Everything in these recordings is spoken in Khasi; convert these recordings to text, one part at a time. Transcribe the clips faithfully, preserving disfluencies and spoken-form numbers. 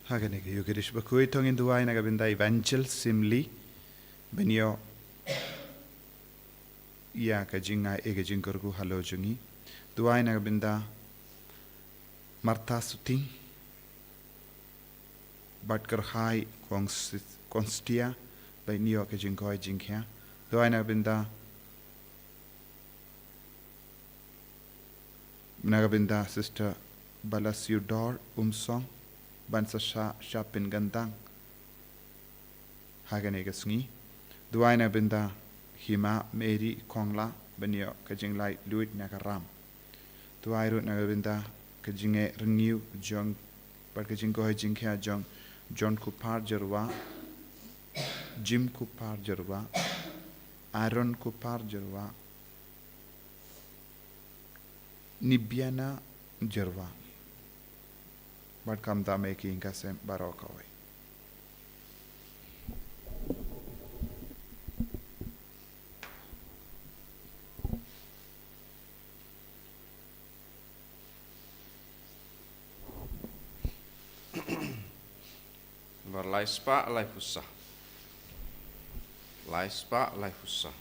Ha kane ka Eucharist bakhuid to ngin duwai na ka bynta Evangel Simli, ban ïoh ïa ka jingai ïa ka jingkyrkhu halor jong ngi. Duwai na ka bynta Martha Suting bad Kyrhai Kongsi-, Kongstia, ban ïoh ka jingkoit jingkhiah. Duwai na ka bynta na ka bynta Sister Balasiu Dor Umsong, ban sa shah shapin gandang ha kane ka sngi. Duwai na ka bynta Hima Mary Kongla, ban ïoh ka jinglaitluid na ka ram. Duwai ruh na ka bynta ka jingeh rngiew jong bad ka jingkoit jingkhiah jong John Kupar Jyrwa, Jim Kupar Jyrwa, Aaron Kupar Jyrwa, Nibiana Jyrwa. Bad khamtam ïa ki ïing ka sem baroh kawei. Nambar lai spah laiphew saw. Lai spah laiphew saw.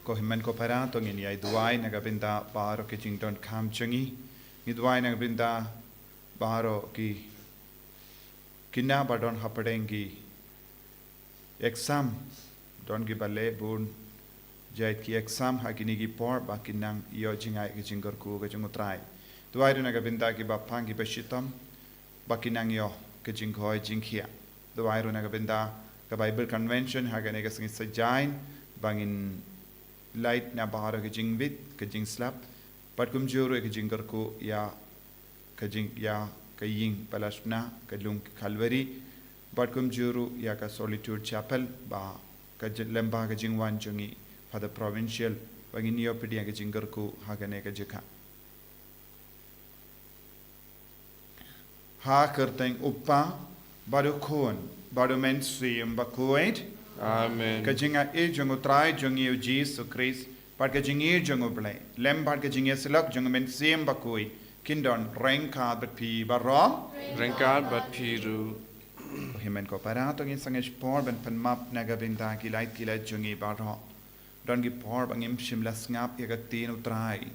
Ko hynmen ko para, to ngin ïa duwai na ka bynta baroh ki jingdonkam jong ngi. Ngi duwai na ka bynta baroh ki khynnah ba don hapdeng ki exam, don kiba leh bun jait ki exam ha kine ki por, ba kin nang ïoh jngai ka jingkyrkhu ka jong U Trai. Duwai ruh na ka bynta kiba pang kiba shitom, ba kin nang ïoh ka jingkoit jingkhiah. Duwai ruh na ka bynta ka Bible Convention ha kane ka sngi Saitjaiñ, ba ngin lait na baroh ka jingwit ka jingslap, bad kumjuh ruh ka jingkyrkhu ïa ka jing, ïa ka ïing palat na ka lung Calvary, bad kumjuh ruh ïa ka Solitude Chapel, ba ka jing, lem bad ka jingwan jong i Father Provincial, ba ngin ïoh pdiang ka jingkyrkhu ha kane ka jaka. Ha ka kyrteng U Kpa, bad U Khun, bad U Mynsiem Bakhuid. Amen. Ka jingaiei jong U Trai jong ngi U Jisu Khrist, bad ka jingïeit jong U Blei, lem bad ka jingïasyllok jong U Mynsiem Bakhuid, kin don ryngkat bad phi baroh. Ryngkat bad phi ruh. Ko hynmen ko para, to ngin sangeh shipor ban pan map na ka bynta ki lait ki lait jong ngi baroh. Don ki por ba ngim shym la sngap ïa ka ktien U Trai.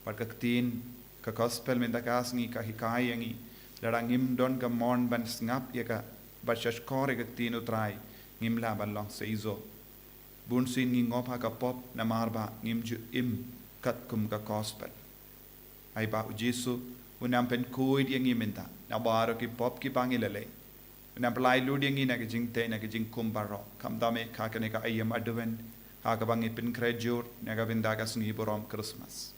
Bad ka ktien, ka gospel mynta ka sngi ka hikai ïa ngi, lada ngim don ka mon ban sngap ïa ka, bad shahshkor ïa ka ktien U Trai, ngim lah ban long seisoh. Bunsien ngi ngop ha ka pop namar ba ngim ju im katkum ka gospel. Ai ba U Jisu un nang pynkhuid ïa ngi mynta na baroh ki pop kiba ngi la leh. Un nang pyllait lut ïa ngi na ka jingtei na ka jingkhum baroh. Khamtam eh ha kane ka aïom Advent, ha kaba ngi pynkhreh jur na ka bynta ka sngi burom Christmas.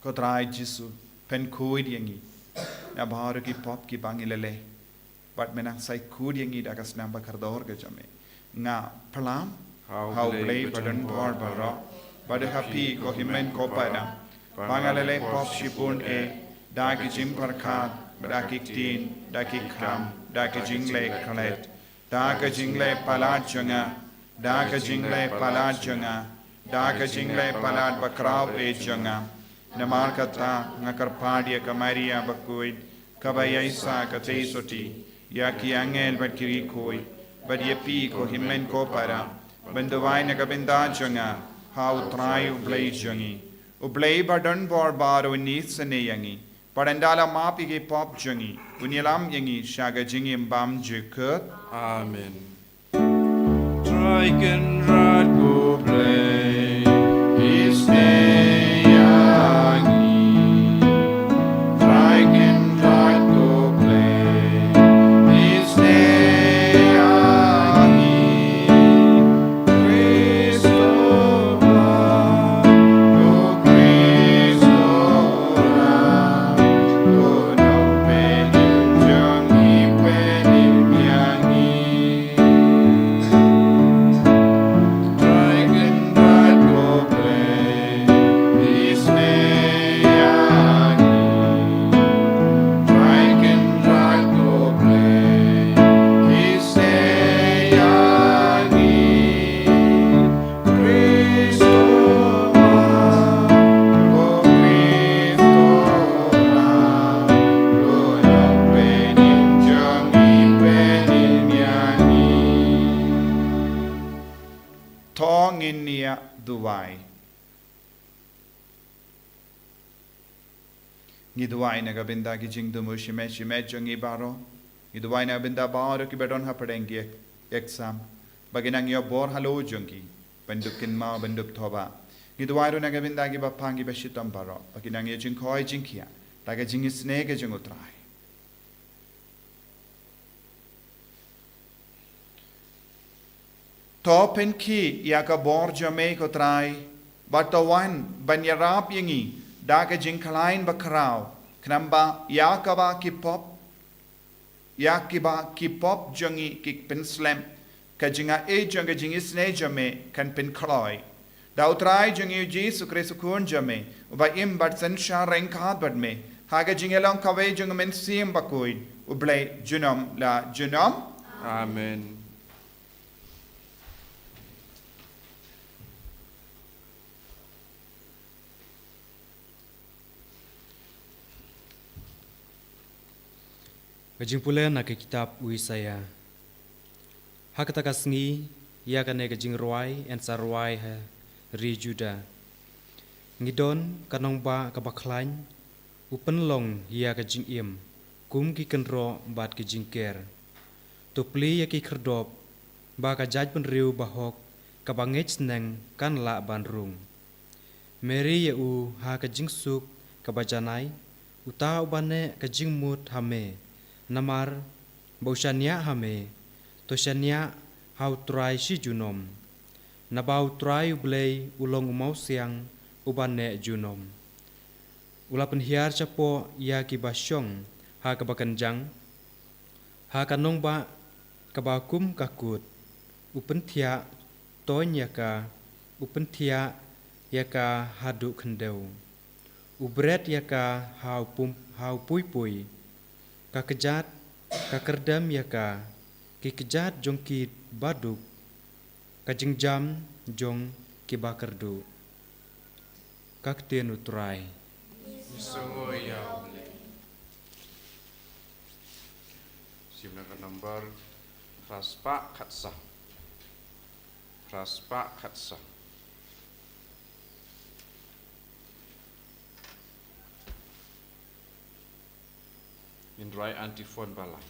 Ko Trai Jisu, pynkhuid ïa ngi na baroh ki pop kiba ngi la leh. Bad men nang sa khuid ïa ngi da ka snam ba kordor ka jong me. Nga pyrshang ha U Blei badonbor baroh, bad ha phi ko hynmen ko para, ba nga la leh pop shibun eh, da ki jingpyrkhat, da ki ktien, da ki kam, da ki jingleh klet, da ka jingleh palat jong nga, da ka jingleh palat jong nga, da ka jingleh palat bakhraw eh jong nga. Namar kata nga kyrpad ïa ka Maria bakhuid, kaba ïaishah katei sotti ïa ki angel bad ki riewkhuid, bad ïa phi ko hynmen ko para, ban duwai na ka bynta jong nga ha U Trai U Blei jong ngi. U Blei ba don bor baroh un isynei ïa ngi, bad ynda la map ïa ki pop jong ngi, un ïalam ïa ngi sha ka jingim bymjukut. Amen. Trai Kynrad ko Blei, isynei ïa ngi. Trai Kynrad ko Blei, isynei ïa ngi. Khrist u Ram, u Khrist u Ram, u nongpynim jong ngi, pynim ïa ngi. Trai Kynrad ko Blei, isynei ïa ngi. Trai Kynrad ko Blei, isynei ïa ngi. Khrist u Ram, u Khrist u Ram, u nongpynim jong ngi, pynim ïa ngi. To ngin ïa duwai. Ngi duwai na ka bynta ki jingthmu shimet shimet jong ngi baroh. Ngi duwai na ka bynta baroh kiba don hapdeng ki ek-, exam, ba kin nang ïoh bor halor jong ki ban dup kynmaw, ban dup thohbah. Ngi duwai ruh na ka bynta kiba pang, kiba shitom baroh, ba kin nang ïoh jingkhoi jingkhiah da ka jingisynei ka jong U Trai. To pynkhih ïa ka bor jong me ko Trai, bad to wan ban ïarap ïa ngi da ka jingkhlaiñ bakhraw, khnang ba ïa kaba ki pop, ïa kiba ki pop jong ngi ki pynslem, ka jingaiei jong ka jingisynei jong me kan pynkloi. Da U Trai jong ngi U Jisu Khrist U Khun jong me, uba im bad synshar ryngkat bad me ha ka jingïalong kawei jong U Mynsiem Bakhuid, U Blei junom la junom. Amen. Ka jingpule na ka kitab u Isaïah. Ha kata ka sngi, ïa kane ka jingrwai yn sa rwai ha ri Juda. Ngi don ka nongbah kaba khlaiñ, u pynlong ïa ka jingim kum ki kynroh bad ki jingker. To plie ïa ki khyrdop, ba ka jaitbynriew bahok kaba ngeit sneng kan lah ban rung. Mary ïa u ha ka jingsuk kaba janai, uta uba neh ka jingmut ha me, namar ba u shaniah ha me. To shaniah ha U Trai shi junom, naba U Trai U Blei u long u mawsiang uba neh junom. U la pynhiar shapoh ïa kiba shong ha kaba kynjang, ha ka nongbah kaba kum ka kut. U pynthiah toiñ ïa ka, u pynthiah ïa ka haduh khyndew. U bret ïa ka ha u pum-, ha u puipui. Ka kjat, ka kyrdem ïa ka, ki kjat jong ki baduk, ka jingjam jong ki bakyrduh. Ka ktien U Trai. Ngi sngew ïa U Blei. Shim na ka number phra spah khatsaw. Phra spah khatsaw. Ngin rwai antiphon ba lai.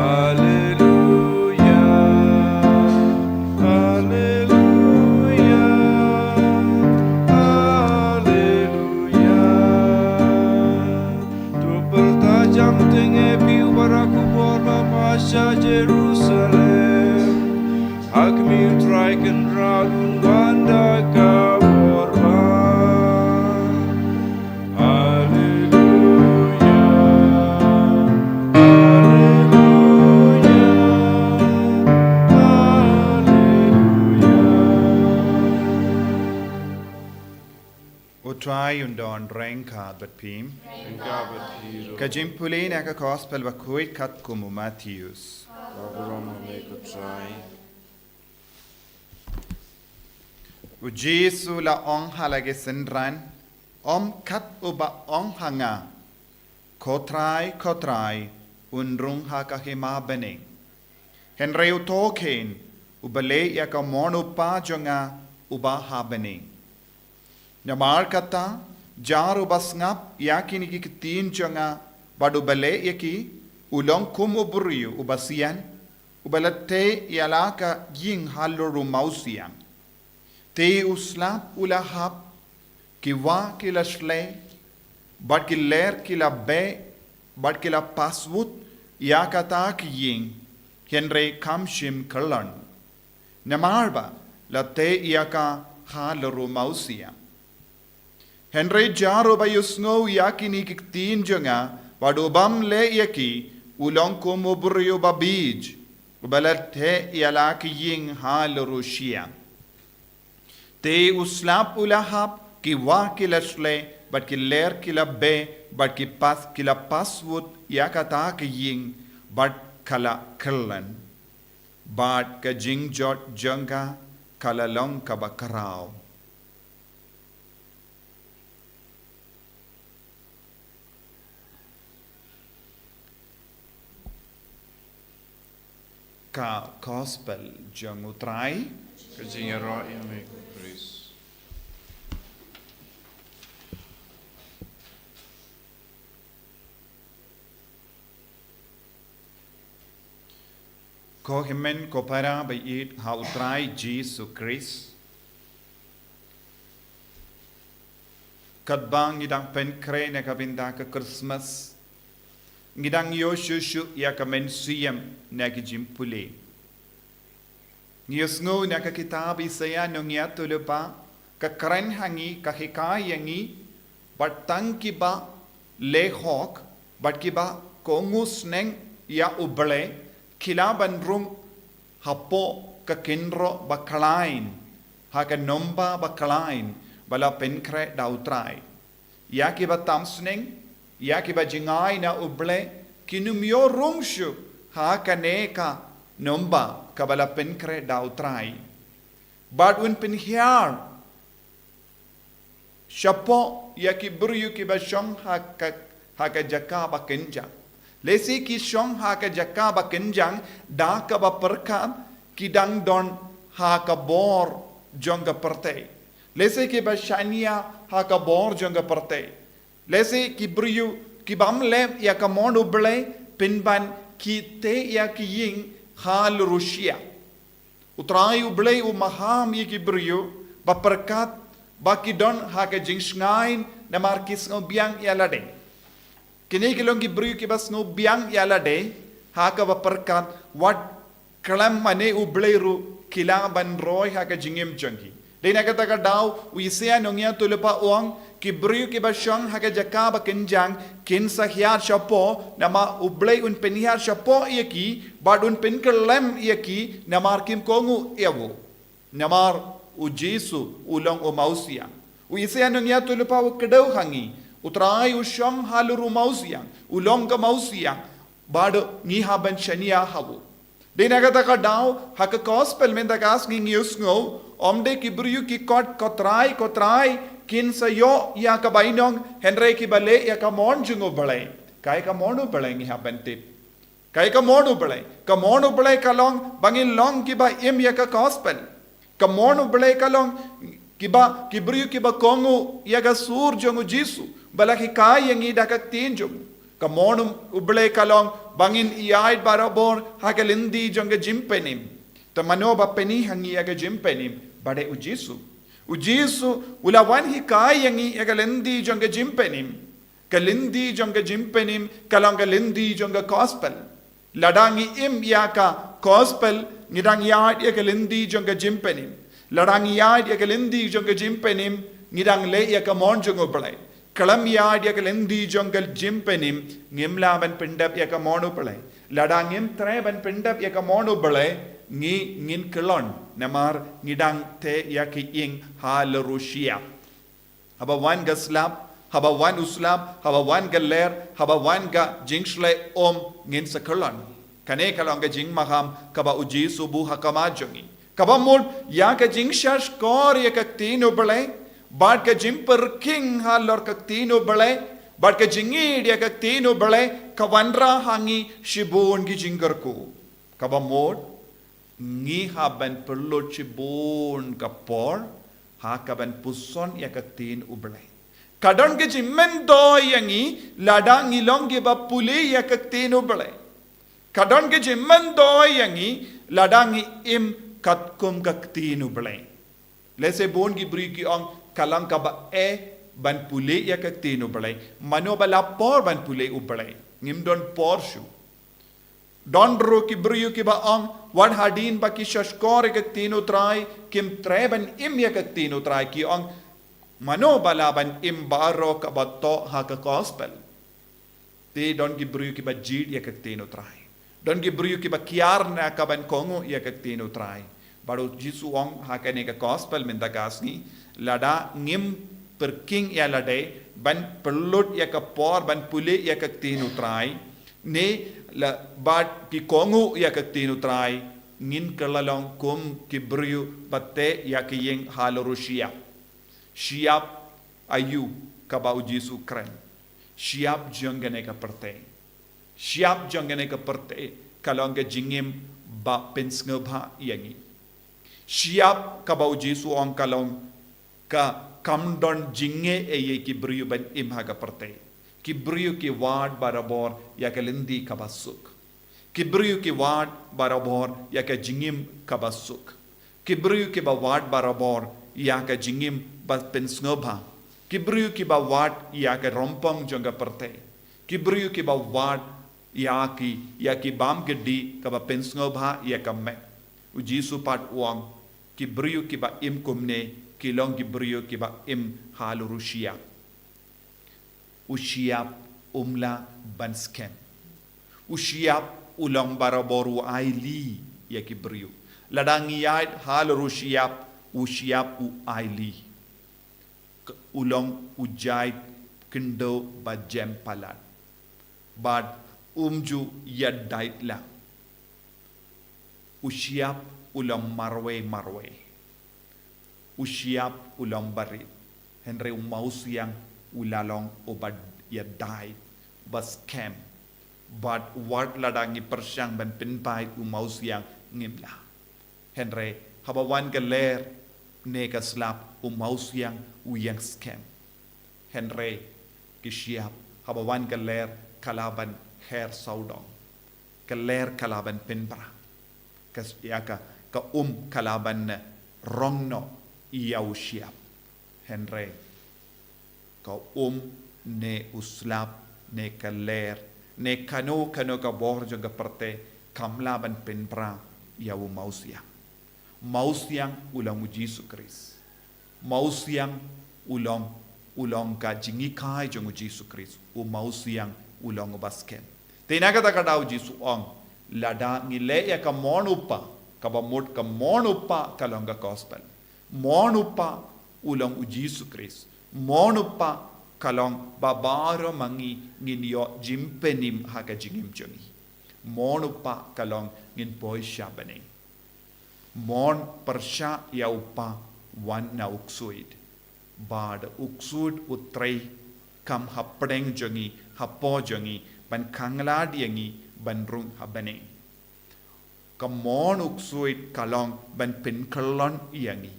Haleluya, haleluya, haleluya. To pyrta jam teng ïa phi u barak u bor ba pha sha Jerusalem. Ha khmih U Trai Kynrad un wan da ka bor ba. Haleluya, haleluya, haleluya. U Trai un don ryngkat bad phi. Ryngkat bad phi ruh. Ka jingpule na ka Gospel bakhuid katkum u Mathaios. Ka burom ha me ko Trai. U Jisu u la ong ha la ki synran, ym kat uba ong ha nga, Ko Trai, ko Trai, un rung ha ka hima bneng, hynrei uto keiñ uba leh ïa ka mon u Kpa jong nga uba ha bneng. Namar kata, jar uba sngap ïa kine ki ktien jong nga bad uba leh ïa ki, u long kum u briew uba sian, uba la teh ïa la ka ïing halor u mawsiang. Te u slap u la hap, ki wah ki la shlei, bad ki ler ki la beh, bad ki la paswut ïa kata ka ïing, hynrei kam shym kyllon, namar ba la teh ïa ka halor u mawsiang. Hynrei jar uba ïohsngew ïa kine ki ktien jong nga bad u bym leh ïa ki, u long kum u briew uba bieit, uba la teh ïa la ka ïing halor u shiang. Te u slap u la hap, ki wah ki la shlei, bad ki ler ki la beh, bad ki pas, ki la paswut ïa kata ka ïing, bad ka la kyllon. Bad ka jingjot jong ka ka la long kaba khraw. Ka Gospel jong U Trai. Ka jingïaroh ïa me ko Khrist. Ko hynmen ko para ba ïeit ha U Trai Jisu Khrist. Katba ngi dang pynkhreh na ka bynta ka Christmas, ngi dang ïoh shuh shuh ïa ka mynsiem na ki jingpule. Ngi ïohsngew na ka kitab Isaiah nongïathuhlypa, ka kren ha ngi, ka hikai ïa ngi, ba tang kiba leh hok, bad kiba kohnguh sneng ïa U Blei, ki lah ban rung hapoh ka kynroh ba khlaiñ, ha ka nomba ba khlaiñ, ba la pynkhreh da U Trai. Ïa kiba tam sneng, ïa kiba jngai na U Blei, kin ym ïoh rung shuh ha kane ka nomba kaba la pynkhreh da U Trai. Bad un pynhiar shapoh ïa ki briew kiba shong ha ka, ha ka jaka ba kynjang. Lehse ki shong ha ka jaka ba kynjang da kaba pyrkhat ki dang don ha ka bor jong ka pyrthei. Lehse kiba shaniah ha ka bor jong ka pyrthei. Lehse ki briew ki bym leh ïa ka mon U Blei, pynban ki teh ïa ki ïing halor u shiang. U Trai U Blei u maham ïa ki briew ba pyrkhat ba ki don ha ka jingshngaiñ namar ki sngewbiang ïa lade. Kine ki long ki briew kiba sngewbiang ïa lade, ha kaba pyrkhat wat khlem mane U Blei ruh ki lah ban roi ha ka jingim jong ki. Dei na kata ka daw u Isaiah nongïathuhlypa u ong, ki briew kiba shong ha ka jaka ba kynjang kin sa hiar shapoh, namar U Blei un pynhiar shapoh ïa ki, bad un pynkyllem ïa ki, namar kim kohnguh ïa u. Namar u Jisu u long u mawsiang. U Isaiah nongïathuhlypa u kdew ha ngi, U Trai u shong halor u mawsiang, u long ka mawsiang, bad ngi hap ban shaniah ha u. Dei na kata ka daw, ha ka Gospel mynta ka sngi ngi ïohsngew, ym dei ki briew ki khot, Ko Trai, ko Trai, kin sa ïoh ïa ka bainong, hynrei kiba leh ïa ka mon jong U Blei. Kaei ka mon U Blei ngi hap ban tip. Kaei ka mon U Blei. Ka mon U Blei ka long ba ngin long kiba im ïa ka Gospel. Ka mon U Blei ka long kiba, ki briew kiba kohnguh ïa ka sur jong u Jisu, ba la hikai ïa ngi da ka ktien jong u. Ka mon u Blei ka long ba ngin ïaid barabor ha ka lynti jong ka jingpynim. Te mano ba pyni ha ngi ïa ka jingpynim? Ba dei u Jisu. U Jisu u la wan hikai ïa ngi ïa ka lynti jong ka jingpynim. Ka lynti jong ka jingpynim ka long ka lynti jong ka gospel. Lada ngi im ïa ka gospel, ngi dang ïaid ïa ka lynti jong ka jingpynim. Lada ngi ïaid ïa ka lynti jong ka jingpynim, ngi dang leh ïa ka mon jong u Blei. Khlem ïaid ïa ka lynti jong ka jingpynim, ngim lah ban pyndep ïa ka mon u Blei. Lada ngim treh ban pyndep ïa ka mon u Blei, ngi ngin kyllon. Namar ngi dang teh ïa ki ïing ha la Rusia. Haba wan ka slap, haba wan u slap, haba wan ka ler, haba wan ka jingshlei, um ngin sa kyllon. Kane ka long ka jingmaham kaba u Jisu buh ha khmat jong ngi. Kaba mut ïa ka jingshahshkor ïa ka ktien u Blei, bad ka jingpyrkhing halor ka ktien u Blei, bad ka jingïeid ïa ka ktien u Blei, ka wanrah ha ngi shibun ki jingkyrkhu. Kaba mut, ngi hap ban pynlut shibun ka por ha ka ban puson ïa ka ktien u Blei. Ka don ka jingmyntoi ïa ngi lada ngi long kiba pule ïa ka ktien u Blei. Ka don ka jingmyntoi ïa ngi lada ngi im katkum ka ktien u Blei. Lehse bun ki briew ki ong, ka long kaba eh ban pule ïa ka ktien u Blei. Mano ba la por ban pule u Blei? Ngim don por shuh. Don ruh ki briew kiba ong, wat hadien ba ki shahshkor ïa ka ktien u Trai, kim treh ban im ïa ka ktien u Trai, ki ong, mano ba lah ban im baroh kaba toh ha ka gospel? Te don ki briew kiba jied ïa ka ktien u Trai. Don ki briew kiba kiar na ka ban kohnguh ïa ka ktien u Trai. Bad u Jisu u ong ha kane ka gospel mynta ka sngi, lada ngim pyrkhing ïa lade ban pynlut ïa ka por ban pule ïa ka ktien u Trai, ne la bad ki kohnguh ïa ka ktien u Trai, ngin kylla long kum ki briew ba teh ïa ki ïing ha la Rusia. Shyiap aïu kaba u Jisu u kren? Shyiap jong kane ka pyrthei. Shyiap jong kane ka pyrthei ka long ka jingim ba pynsngewbha ïa ngi. Shyiap kaba u Jisu u ong ka long ka kam don jingeh ei ïa ki briew ban im ha ka pyrthei. Ki briew ki wad barabor ïa ka lynti kaba suk. Ki briew ki wad barabor ïa ka jingim kaba suk. Ki briew kiba wad barabor ïa ka jingim ba pynsngewbha. Ki briew kiba wad ïa ka rympong jong ka pyrthei. Ki briew kiba wad ïa ki, ïa ki bam kti kaba pynsngewbha ïa ka met. U Jisu pat u ong, ki briew kiba im kumne ki long ki briew kiba im ha la Rusia. U shyiap um lah ban skhem. U shyiap u long barabor u ailad ïa ki briew. Lada ngi ïaid ha la Rusia, u shyiap u ailad. K-, u long u jait khyndew ba jem palat. Bad um ju ïadait lah. U shyiap u long marwei marwei. U shyiap u long barit. Hynrei u mawsiang u la long uba ïadait, uba skhem. Bad wat lada ngi pyrshang ban pynbeit u mawsiang, ngim lah. Hynrei haba wan ka ler ne ka slap, u mawsiang u ïeng skhem. Hynrei ki shyiap, haba wan ka ler, ka lah ban her sawdong. Ka ler ka lah ban pynbra. Ka s-, ïa ka, ka um ka lah ban, eh, rong noh ïa u shyiap. Hynrei ka um ne u slap ne ka ler ne kano kano ka bor jong ka pyrthei kam lah ban pynbra ïa u mawsiang. Mawsiang u long u Jisu Khrist. Mawsiang u long, u long ka jinghikai jong u Jisu Khrist. U mawsiang u long uba skhem. Te na kata ka daw u Jisu u ong, lada ngi leh ïa ka mon u Kpa, kaba mut ka mon u Kpa ka long ka gospel. Mon u Kpa u long u Jisu Khrist. Mon u Kpa ka long ba baroh ma ngi ngin ïoh jingpynim ha ka jingim jong ngi. Mon u Kpa ka long ngin poi sha bneng. Mon pyrshah ïa u Kpa wan na u ksuid. Bad u ksuid u trei kam hapdeng jong ngi, hapoh jong ngi, ban khanglad ïa ngi ban rung ha bneng. Ka mon u ksuid ka long ban pynkyllon ïa ngi.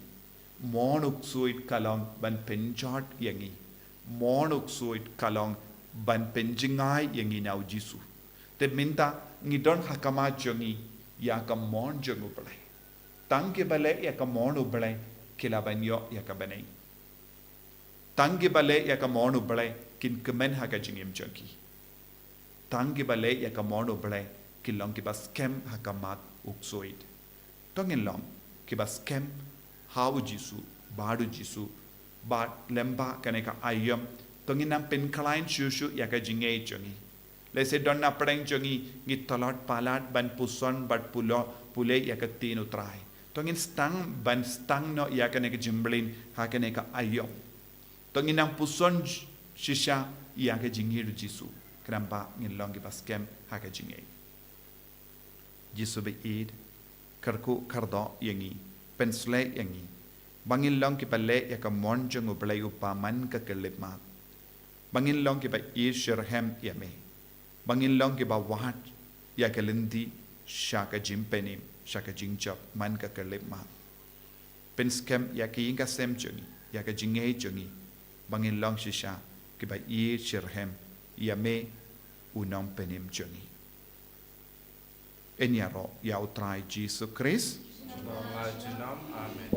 Mon u ksuid ka long ban pynjot ïa ngi. Mon u ksuid ka long ban pynjngai ïa ngi na u Jisu. Te mynta ngi don ha khmat jong ngi ïa ka mon jong u Blei. Tang kiba leh ïa ka mon u Blei ki lah ban ïoh ïa ka bneng. Tang kiba leh ïa ka mon u Blei kin kmen ha ka jingim jong ki. Tang kiba leh ïa ka mon u Blei ki long kiba skhem ha khmat u ksuid. To ngin long kiba skhem ha u Jisu, bad u Jisu, bad lyngba kane ka aïom. To ngin nang pynkhlaiñ shuh shuh ïa ka jingngeit jong ngi. Lehse don na pdeng jong ngi ngi tlot palat ban puson bad pule, pule ïa ka ktien u Trai. To ngin sdang ban sdang noh ïa kane ka jingmlien ha kane ka aïom. To ngin nang puson shisha ïa ka jingngeit u Jisu. Khnang ba ngin long kiba skhem ha ka jingngeit. Jisu ba ïeit, kyrkhu kyrdoh ïa ngi, pynshlei ïa ngi. Ba ngin long kiba leh ïa ka mon jong u Blei u Kpa man ka khyllipmat. Ba ngin long kiba ïeit shitrhem ïa me. Ba ngin long kiba wad ïa ka lynti sha ka jingpynim, sha ka jingjop man ka khyllipmat. Pynskhem ïa ka ïing ka sem jong ngi, ïa ka jingngeit jong ngi. Ba ngin long shisha kiba ïeit shitrhem ïa me u nongpynim jong ngi. Yn ïaroh ïa u Trai Jisu Khrist. Amen.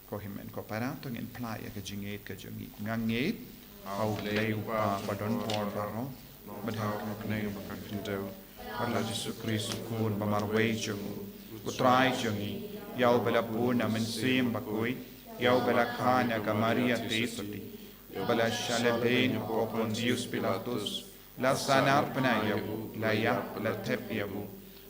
Ko hynmen ko para, to ngin phla ïa ka jingngeit ka jong ngi. Nga ngeit ha u Blei u Kpa badonbor baroh, bad ha u Kpa kane ba ka khyndew, bad ha u Jisu Khrist u Khun ba marwei jong u, u Trai jong ngi, ïa uba la bun na u Mynsiem Bakhuid, ïa uba la kha na ka Maria Theisotti, uba la shah lehbeiñ ha u Pontius Pilatus, la sahnarphna ïa u, la ïap, la thep ïa u,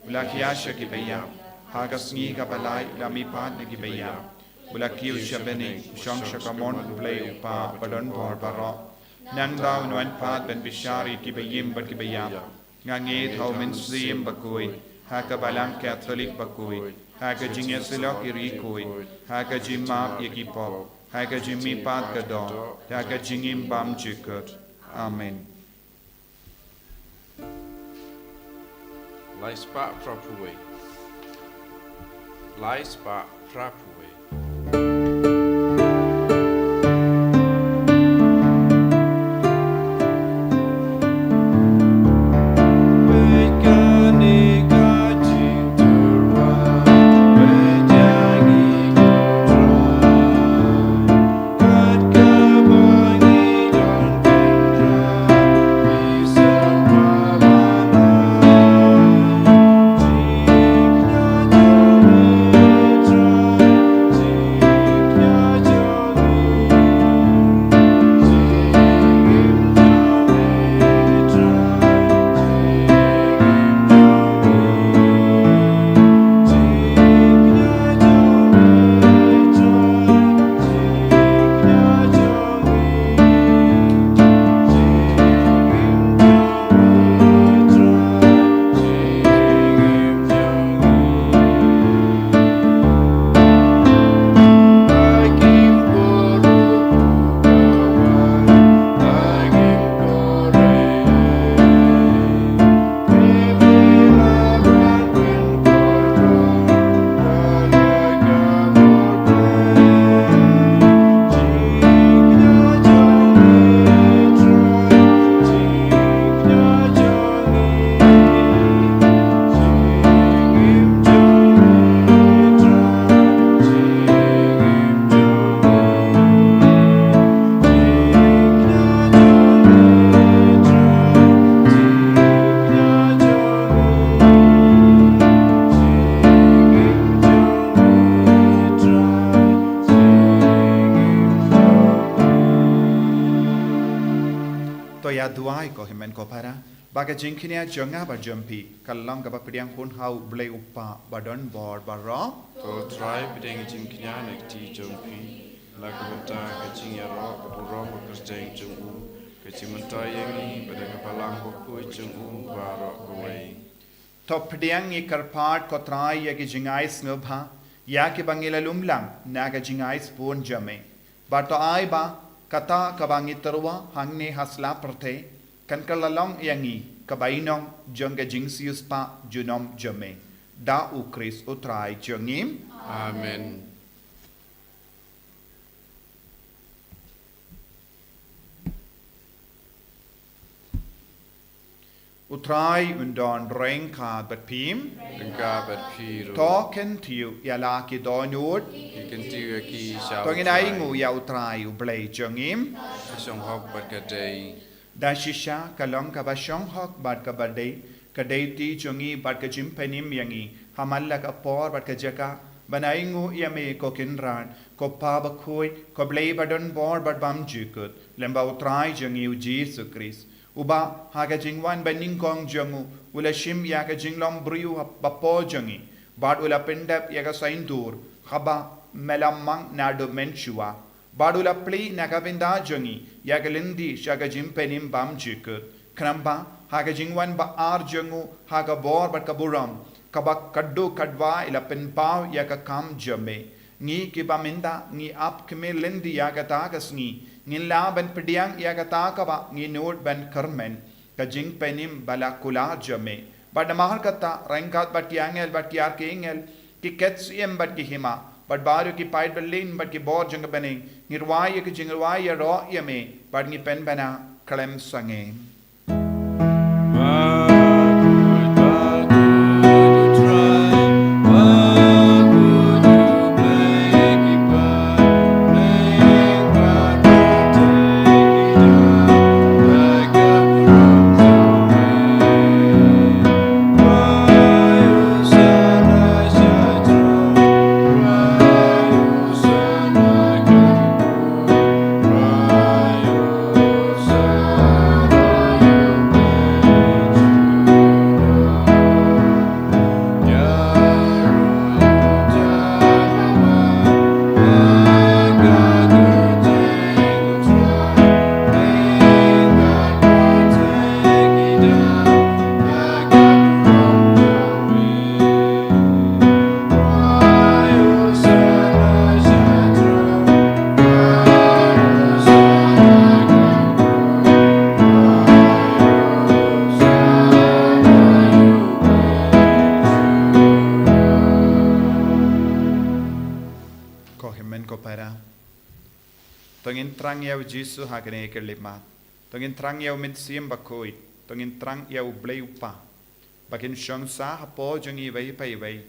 u la khia sha kiba ïap, ha ka sngi kaba lai u la mihpat na kiba ïap, u la kiew sha bneng, u shong sha kamon u Blei u Kpa badonbor baroh. Nangta un wan pat ban bishar ïa kiba im bad kiba ïap. Nga ngeit ha u Mynsiem Bakhuid, ha ka Balang Katholik bakhuid, ha ka jingïasyllok ïa ki riewkhuid, ha ka jingmap ïa ki pop, ha ka jingmihpat ka doh, ha ka jingim bymjukut. Amen. Lai spah phra phew wei. Lai spah phra phew wei. To ïa duwai ko hynmen ko para, ba ka jingkñia jong nga bad jong phi kan long kaba pdiang hun ha u Blei u Kpa badonbor baroh. To Trai pdiang ka jingkñia na ka kti jong phi, na ka bynta ka jingïaroh baburom bakyrteng jong u, ka jingmyntoi ïa ngi bad ka Balang Bakhuid jong u baroh kawei. To pdiang ngi kyrpad ko Trai ïa ki jingai sngewbha ïa kiba ngi la lum lang na ka jingai sbun jong me. Bad to ai ba kata kaba ngi tyrwa hangne ha sla pyrthei kan kylla long ïa ngi ka bainong jong ka jingsiewspah junom jong me. Da u Khrist u Trai jong ngi. Amen. U Trai un don ryngkat bad phi. Ryngkat bad phi ruh. To kyntiew ïa la ki dohnud. Ki kyntiew ïa ki sha U Trai. To ngin ainguh ïa U Trai U Blei jong ngi. Ka shong hok bad ka dei. Da shisha ka long kaba shong hok bad kaba dei, ka dei ti jong ngi bad ka jingpynim ïa ngi ha man la ka por bad ka jaka, ban ainguh ïa me ko Kynrad, ko Pa bakhuid, ko Blei ba don bor bad bymjukut, lem bad U Trai jong ngi U Jisu Khrist. Uba ha ka jingwan banyngkong jong u, u la shim ïa ka jinglong briew ha, ba pop jong ngi, bad u la pyndep ïa ka saiñdur kaba me la mang naduh mynshuwa. Bad u la plie na ka bynta jong ngi ïa ka lynti sha ka jingpynim bymjukut. Khnang ba ha ka jingwan ba ar jong u ha ka bor bad ka burom, kaba ka duk ka dwai la pynpaw ïa ka kam jong me. Ngi kiba mynta ngi ap khmih lynti ïa kata ka sngi, ngin lah ban pdiang ïa kata kaba ngi nud ban kyrmen, ka jingpynim ba la kular jong me. Bad namar kata, ryngkat bad ki angel bad ki archangel, ki ksiem bad ki hima, bad baroh ki paid byllien bad ki bor jong ka bneng, ngi rwai ïa ka jingrwai ïaroh ïa me, bad ngi pynbna khlem sangeh. Ko hynmen ko para. To ngin thrang ïa U Jisu ha kane ka khyllipmat. To ngin thrang ïa U Mynsiem Bakhuid. To ngin thrang ïa U Blei U Kpa, ba kin shong sah hapoh jong ngi iwei pa iwei.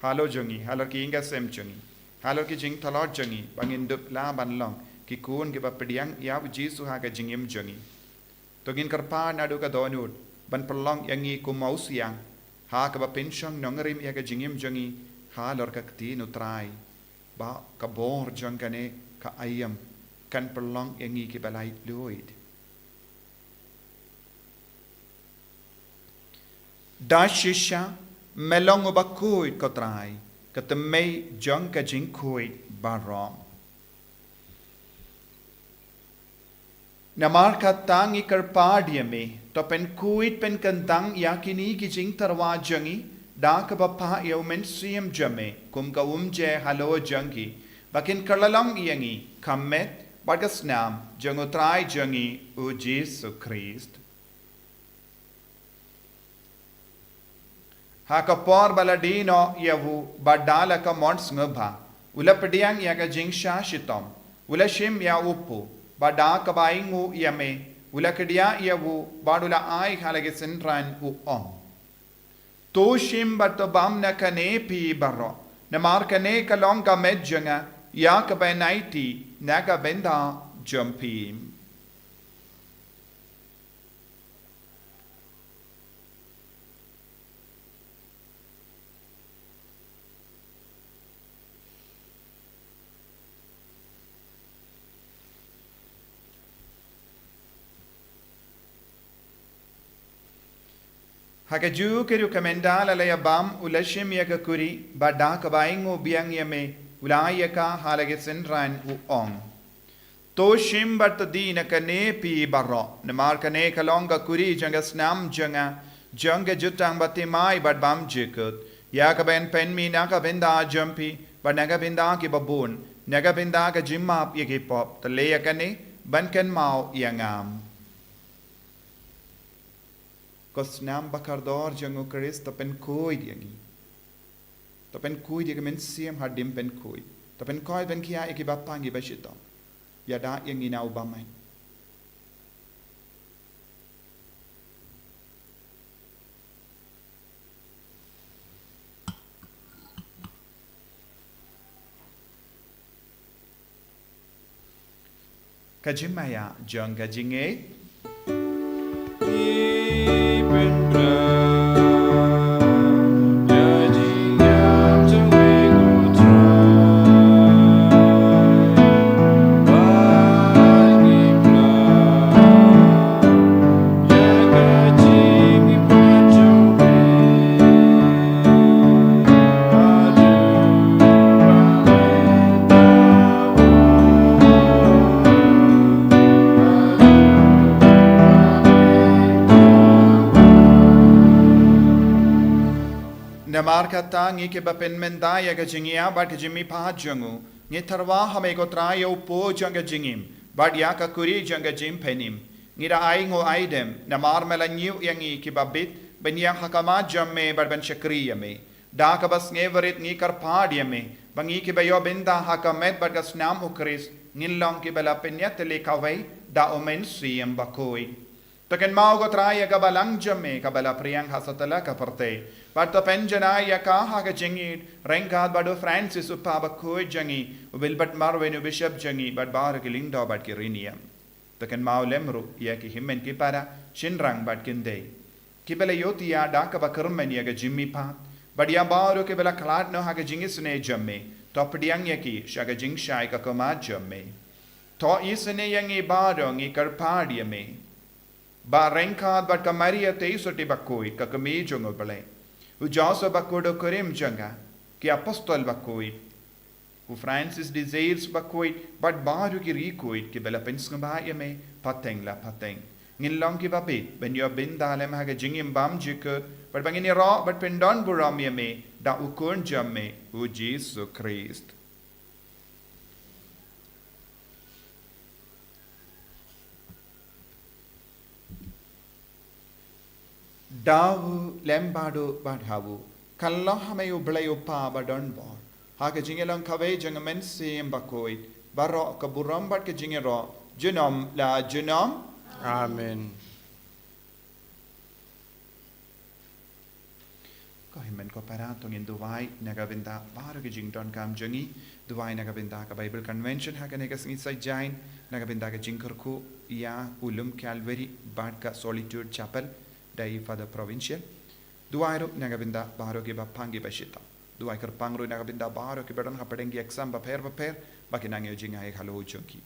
Halor jong ngi, halor ki ïing ki sem jong ngi, halor ki jingtlot jong ngi, ba ngin dup lah ban long ki khun kiba pdiang ïa U Jisu ha ka jingim jong ngi. To ngin kyrpad naduh ka dohnud ban pynlong ïa ngi kum u siang, ha kaba pynshong nongrim ïa ka jingim jong ngi halor ka ktien U Trai, ba ka bor jong kane ka aïom kan pynlong ïa ngi kiba laitluid. Da shisha me long uba khuid, ko Trai, ka tymmen jong ka jingkhuid baroh. Namar kata ngi kyrpad ïa me, to pynkhuid pynkyntang ïa kine ki jingtyrwa jong ngi da kaba phah ïa U Mynsiem jong me kum ka umjer halor jong ki, ba kin kylla long ïa ngi ka met bad ka snam jong U Trai jong ngi U Jisu Khrist. Ha ka por ba la die noh ïa u, bad da la ka mon sngewbha, u la pdiang ïa ka jingshah shitom, u la shim ïa u kpu, bad da kaba ainguh ïa me, u la kdiah ïa u, bad u la ai ha la ki synran, u ong: To shim bad to bam na kane phi baroh, namar kane ka long ka met jong nga, ïa kaba yn aiti na ka bynta jong phi. Ha kajuh ka ruh, ka mynta la la ïa bam, u la shim ïa ka kuri, bad da kaba ainguh biang ïa me, u la ai ïa ka ha la ki synran, u ong: To shim bad to die na kane phi baroh, namar kane ka long ka kuri jong ka snam jong nga, jong ka jutang bathymmai bad bymjukut, ïa kaba yn pynmih na ka bynta jong phi bad na ka bynta kiba bun, na ka bynta ka jingmap ïa ki pop. To leh ïa kane ban kynmaw ïa nga. Ko snam bakordor jong U Khrist, to pynkhuid ïa ngi. To pynkhuid ïa ka mynsiem hadien pynkhuid. To pynkhuid pynkhia ïa ki bapang ki bashitom. Ïada ïa ngi na u bamai. Ka jingmaïa jong ka jingngeit. Namar kata ngi kiba pynmynta ïa ka jingïap bad ka jingmihpat jong u, ngi tyrwa ha me ko Trai ïa u po jong ka jingim bad ïa ka kuri jong ka jingpynim. Ngi da ainguh aidem namar me la ñiew ïa ngi kiba bit ban ïeng ha khmat jong me bad ban shakri ïa me. Da kaba sngewrit ngi kyrpad ïa me ba ngi kiba ïoh bynta ha ka met bad ka snam u Khrist ngin long kiba la pynïatylli kawei da u Mynsiem Bakhuid. To kynmaw ko Trai ïa ka balang jong me kaba la pdiang ha satlak ka pyrthei bad to pynjanai ïa ka ha ka jingïeit ryngkat bad u Francis u Papa Bakhuid jong ngi, u Wilbert Marwin u Bishop jong ngi bad baroh ki lyngdoh bad ki riewniam. To kynmaw lem ruh ïa ki hynmen ki para, shynrang bad kynthei kiba la ïohthiah da kaba kyrmen ïa ka jingmihpat bad ïa baroh kiba la khlad noh ha ka jingisynei jong me. To pdiang ïa ki sha ka jingshai ka khmat jong me. To isynei ïa ngi baroh, ngi kyrpad ïa me. Ba ryngkat bad ka Maria Theisotti Bakhuid ka kmie jong u Blei, u Joseph Bakhuid u kurim jong ka, ki apostol bakhuid, u Francis de Sales Bakhuid bad baroh ki riewkhuid kiba la pynsngewbha ïa me pateng la pateng, ngin long kiba bit ban ïoh bynta lem ha ka jingim bymjukut bad ba ngin ïaroh bad pyndonburom ïa me da u Khun jong me u Jisu Khrist. Da u lem bad u bad ha u, kan long ha me u Blei u Kpa badonbor, ha ka jingïalong kawei jong u Mynsiem Bakhuid, baroh ka burom bad ka jingïaroh junom la junom. Amen. Ko hynmen ko para, to ngin duwai na ka bynta baroh ki jingdonkam jong ngi. Duwai na ka bynta ka Bible Convention ha kane ka sngi Saitjaiñ, na ka bynta ka jingkyrkhu ïa u lum Calvary bad ka Solitude Chapel da i Father Provincial. Duwai ruh na ka bynta baroh ki bapang ki bashitom. Duwai kyrpang ruh na ka bynta baroh kiba don hapdeng ki exam bapher bapher, ba kin nang ïoh jingaiei halor jong ki.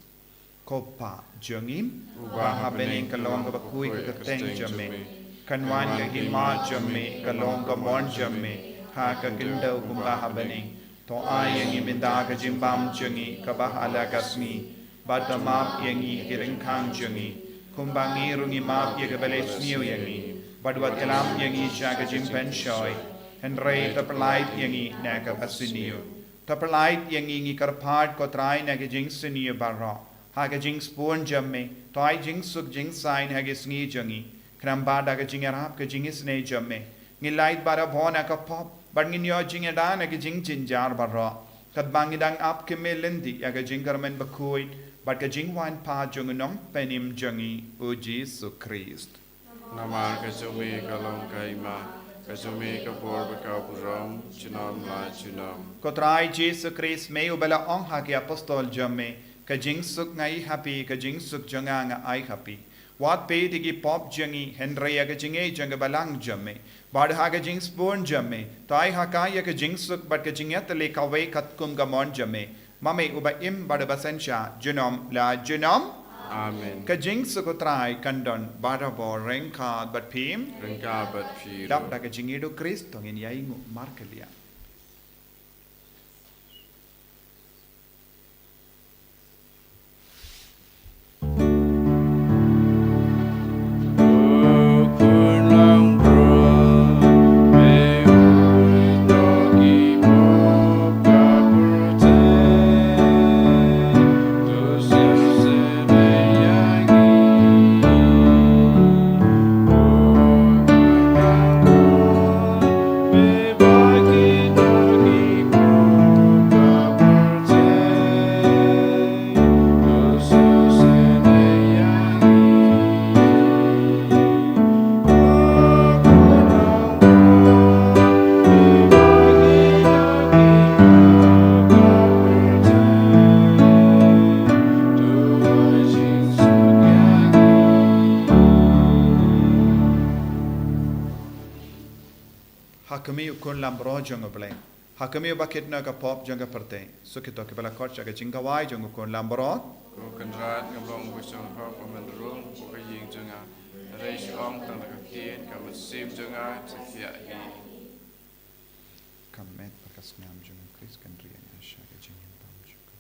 Ko Pa jong ngi uba ha bneng, ka long kaba khuid ka kyrteng jong me. Kan wan ka hima jong me, ka long ka mon jong me ha ka khyndew kumba ha bneng. To ai ïa ngi mynta ka jingbam jong ngi kaba ha la ka sngi. Bad to map ïa ngi ki ryngkang jong ngi, kumba ngi ruh ngi map ïa kiba leh sniew ïa ngi. Bad wat ïalam ïa ngi sha ka jingpynshoi, hynrei to pyllait ïa ngi na kaba sniew. To pyllait ïa ngi, ngi kyrpad ko Trai, na ka jingsniew baroh. Ha ka jingsbun jong me, to ai jingsuk jingsaiñ ha ka sngi jong ngi. Khnang ba da ka jingïarap ka jingisynei jong me, ngin lait barabor na ka pop bad ngin ïoh jingïada na ka jingjynjar baroh, katba ngi dang ap khmih lynti ïa ka jingkyrmen bakhuid bad ka jingwan pat jong u Nongpynim jong ngi u Jisu Khrist. Namar ka jong me ka long ka hima, ka jong me ka bor bad ka burom junom la junom. Ko Trai Jisu Khrist, me uba la ong ha ki apostol jong me, ka jingsuk nga ai ha phi, ka jingsuk jong nga nga ai ha phi. Wat peit ïa ki pop jong ngi, hynrei ïa ka jingngeit jong ka balang jong me. Bad ha ka jingsbun jong me, to ai ha ka ïa ka jingsuk bad ka jingïatylli kawei katkum ka mon jong me. Ma me uba im bad uba synshar junom la junom. Amen. Ka jingsuk u Trai kan don barabor ryngkat bad phi. Ryngkat bad phi ruh. Dap da ka jingïeit u Khrist to ngin ïainguh markylliang. Kmie u khun lamro jong U Blei. Ha kmie uba kit na ka pop jong ka pyrthei. Suk ito kiba la khot sha ka jingkawei jong u khun lamro. Ko Kynrad, ngam long ba shong hok ba men rung, ko ka ïing jong nga. Hynrei shu ong tang da ka ktien ka mynsiem jong nga, sa thiah hi. Ka met bad ka snam jong u Khrist kan ri ïa nga sha ka jingïabam jong u.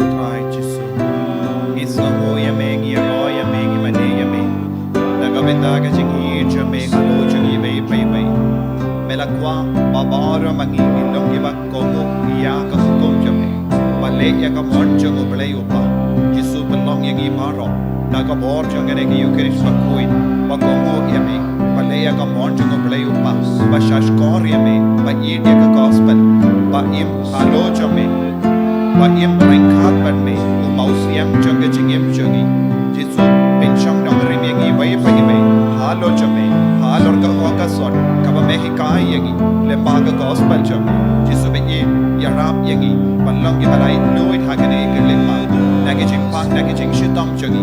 Trai Jisu. Ngi sngewnguh ïa me, ngi ïaroh ïa me, ngi mane ïa me. Da ka bynta ka jingïeit jong me, ka long jong ngi iwei pa iwei. Me la kwah ba baroh ma ngi ngin long kiba kohnguh ïa ka hukum jong me, ba leh ïa ka mon jong U Blei U Kpa. Jisu, pynlong ïa ngi baroh da ka bor jong kane ka Eukharist bakhuid, ba kohnguh ïa me, ba leh ïa ka mon jong U Blei U Kpa, ba shahshkor ïa me, ba ïeit ïa ka gospel, ba im halor jong me, ba im ryngkat bad me, u mawsiang jong ka jingim jong ngi. Jisu, pynshong nongrim ïa ngi iwei pa iwei halor jong me, halor ka khong ka sot kaba me hikai ïa ngi lyngba ka gospel jong me. Jisu, ba ïeit, ïarap ïa ngi ban long kiba laitluid ha kane ka lyngba, na ki jingpang, na ki jingshitom jong ngi,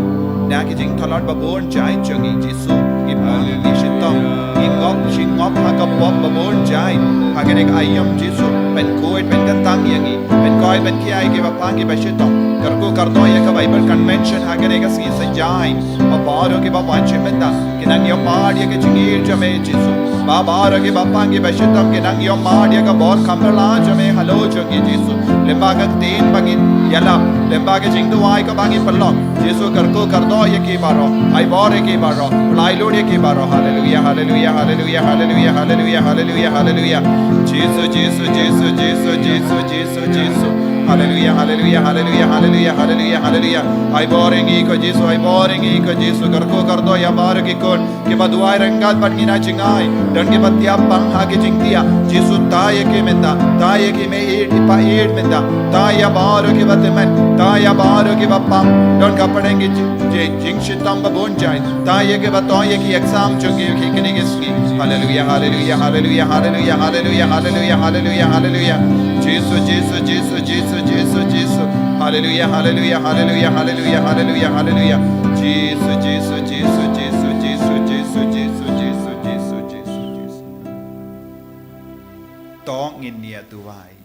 na ki jingtlot babun jait jong ngi. Jisu, ngi pang, ngi shitom, ngi ngop, ngi ngop ha ka pop babun jait. Ha kane ka aïom, Jisu, pynkhuid, pynkyntang ïa ngi, pynkhuid, pynkhiah ïa kiba pang, kiba shitom. Kyrkhu kyrdoh ïa ka Bible Convention ha kane ka sngi, Saint Jain, ba baroh kiba wan sha mynta ki nang ïohmad ïa ka jingïeit jong me Jisu. Ba baroh kiba pang kiba shitom ki nang ïohmad ïa ka bor kham bha jong me halor jong ki Jisu. Lyngba ka ktien ba ngin ïalap, lyngba ka jingduwai kaba ngin pynlong. Jisu kyrkhu kyrdoh ïa ki baroh, ai bor ïa ki baroh, pyllait lut ïa ki baroh. Haleluya, haleluya, haleluya, haleluya, haleluya, haleluya, haleluya. Jisu, Jisu, Jisu, Jisu, Jisu, Jisu, Jisu. Haleluya, haleluya, haleluya, haleluya, haleluya, haleluya. Ai bor ïa ngi ko Jisu, ai bor ïa ngi ko Jisu. Kyrkhu kyrdoh ïa baroh ki khun kiba duwai ryngkat bad ngi na jngai. Don kiba tiap pang ha ki jingtiap. Jisu, tai ïa ki mynta, tai ïa ki, me ïeit, i paieit mynta. Tai ïa baroh kiba tymmen, tai ïa baroh kiba pang. Don ka pdeng ki jing, jing, jingshitom ba bun jait. Tai ïa kiba tong ïa ki exam jong ki, ki kine ki sngi. Haleluya, haleluya, haleluya, haleluya, haleluya, haleluya, haleluya, haleluya. Jisu, Jisu, Jisu, Jisu, Jisu, Jisu. Haleluya, haleluya, haleluya, haleluya, haleluya, haleluya. Jisu, Jisu, Jisu, Jisu, Jisu, Jisu, Jisu, Jisu, Jisu, Jisu. To ngin ïa duwai.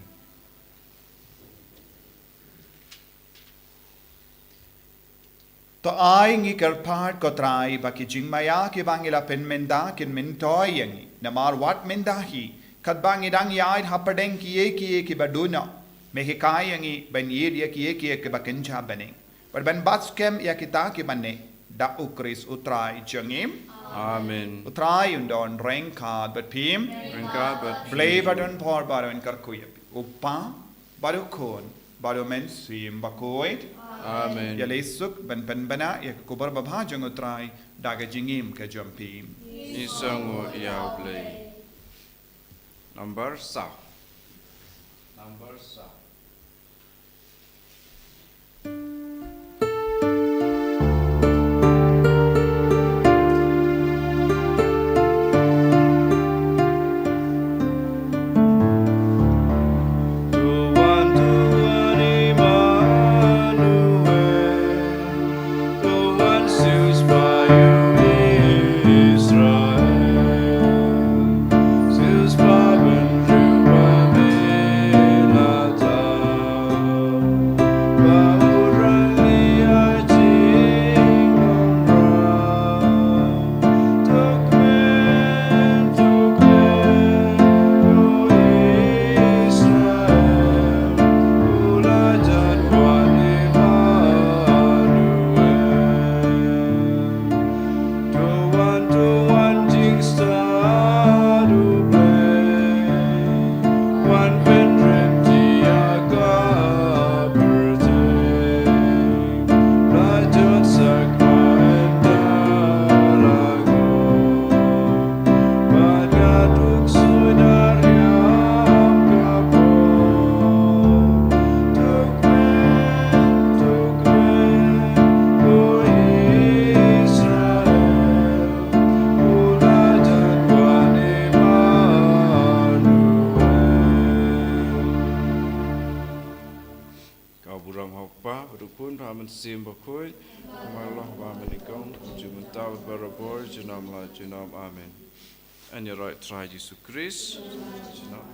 To ai ngi kyrpad ko Trai ba ki jingmaïa kiba ngi la pynmynta kin myntoi ïa ngi. Namar wat mynta hi katba ngi dang ïaid hapdeng kiei kiei kiba duh noh, me hikai ïa ngi ban ïeit ïa kiei kiei kiba kynja bneng bad ban bat skhem ïa kita kiba neh, da U Khrist U Trai jong ngi. Amen. U Trai un don ryngkat bad phi. Ryngkat bad phi. Blei ba don bor baroh un kyrkhu ïa phi. U Kpa bad U Khun bad U Mynsiem Bakhuid. Amen. Ïaleh suk ban pynbna ïa ka khubor babha jong U Trai da ka jingim ka jong phi. Ngi sngewnguh ïa U Blei. Number saw. Number saw. Ka burom ha U Kpa bad U Khun bad U Mynsiem Bakhuid. Kumba la long mynnyngkong, junom mynta bad barabor, junom la junom. Amen. Yn ïaroh ïa U Trai Jisu Khrist. Junom.